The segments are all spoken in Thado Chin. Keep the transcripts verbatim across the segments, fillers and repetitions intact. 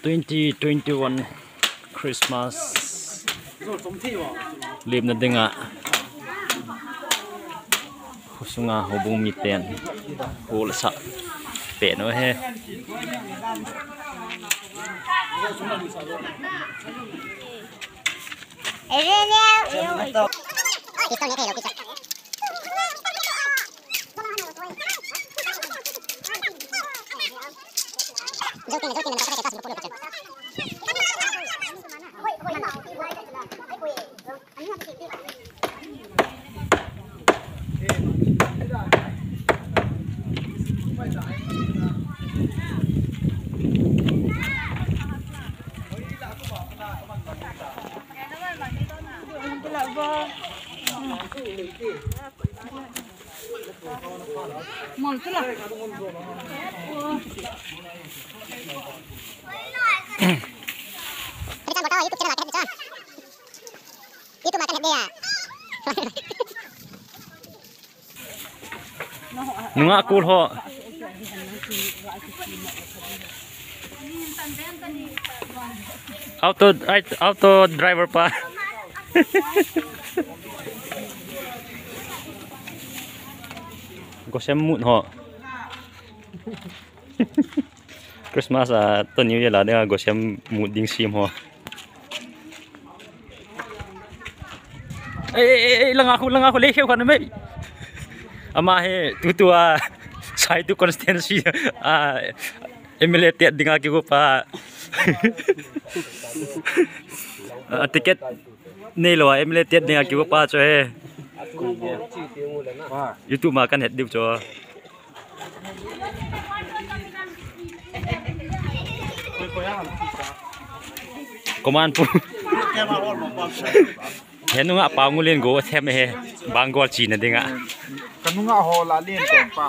Twenty twenty-one Christmas lemna dinga khosunga houbung miten hol asah peh u ahi. Nunga kul ho. Auto, ai, auto driver pa. Gosem mut ho. Christmas a to New Year la dinga gosem mut ding sim ho. Ei, ei, ei, langa khu, langa khu, le kheu khan mei. Ama hi tutu a Saitu constituency a M L A tet dinga kigo pa. A ticket neilou a M L A tet dinga kigo pa chu ahi. YouTube ma kan het diu chu. Koman pu. He nunga pa ngulin go them he. Bangol china dinga. Ka nunga ho la lin ko pa.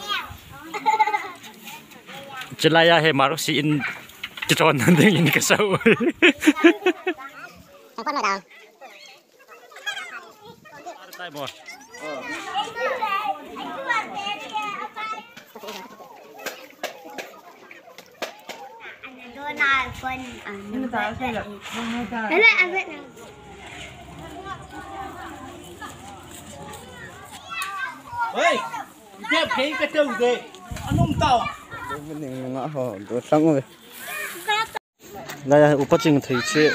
Chilaya he marusi in chitron ding in ka sau. Hey, ipi kei ka teu de. Anung tau. Ning nga ho, do sang oi. Lai a upa ching thei che,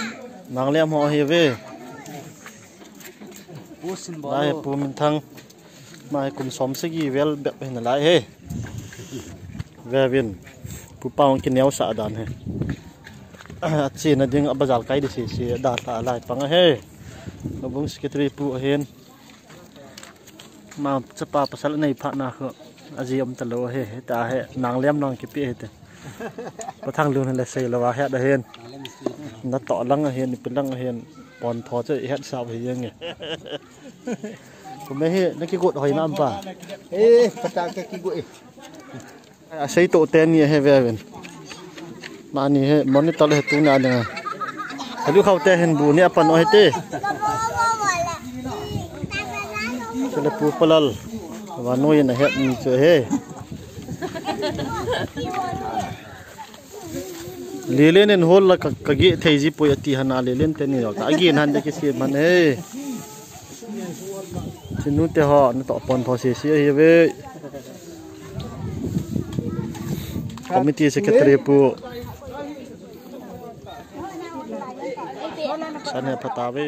nang lem ho ahi ve. Lai a Pu Minthang, mai kum som sagi vel bep hin lai he. Ve vin, Pu Pang kineo sa dan he. A chena ding a bazar kai di si si da ta lai pang he. Houbung secretary pu ahin. Ma chapa pasal nei phat na khu aji um talou he, he ta he, nang lem nang kipe he te. Pathang lun le sei lou a he da hen. Na to lang a hen, pi lang a hen, pon tho che he sa he yang e. Ku me he, na kigot hoi nam pa. Eh, pata ke kigot e. A sei to te ni he ve ven. Mani he monitor he tu na ding. Helu khau te hin bu ni apan o he te. Chule Pu Palal. Wa no yin a het ni chu he. Lelen in hol la ka, ka ge thei ji poi ati hana lelen te ni ka ge nan de ki si man he. Chinu te ho, na to pon tho si si ahi ve. Committee secretary pu. San he phata ve.